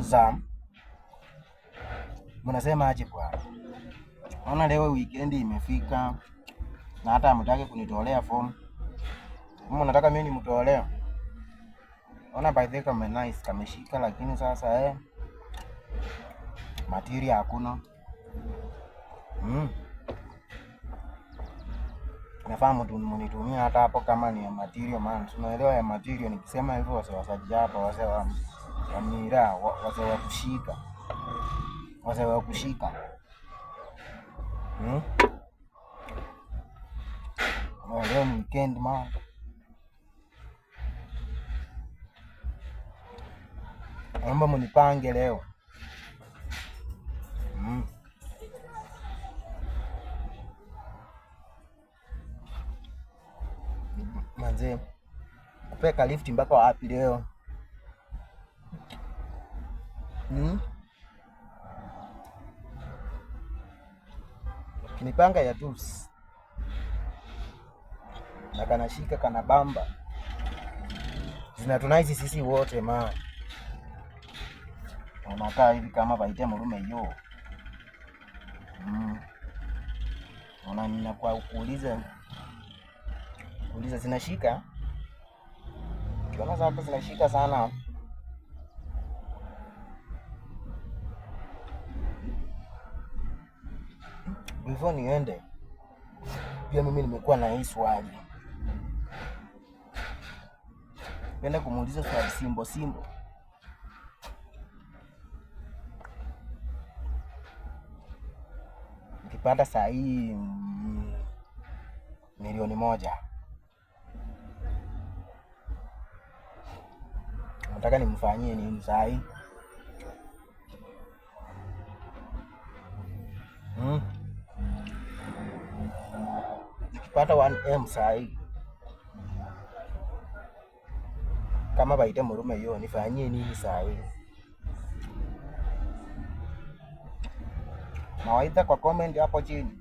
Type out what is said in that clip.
Sasa mnasema aje bwana? Naona leo weekend imefika na hata hamtaki kunitolea fomu. Kama nataka mimi nimtolee. Ona by the way kama nice kameshika, lakini sasa material hakuna. Nafaa mtu mnitumia hata hapo kama ni ya material man. Tunaelewa ya material nikisema hivyo wase wasaji hapa wase wa mira, wase wa kushika. Wase wa kushika. Oh, leo ni weekend man. Naomba munipange leo. Manze, kupeka lift mpaka wapi leo? Kinipanga ya tools na kanashika kana bamba zinatunaizi sisi wote man. Unakaa hivi kama vaite murume yo. Una nina kwa kuuliza kuuliza zinashika, ukiona zako zinashika sana. Before niende, pia mimi nimekuwa na hii swali, penda kumuuliza swali simbo simbo. Nikipata saa hii 1,000,000, nataka nimfanyie nini saa hii? Nikipata 1M saa hii kama baite murume yo nifanyie nini saa hii? Mawaidha kwa comment hapo chini.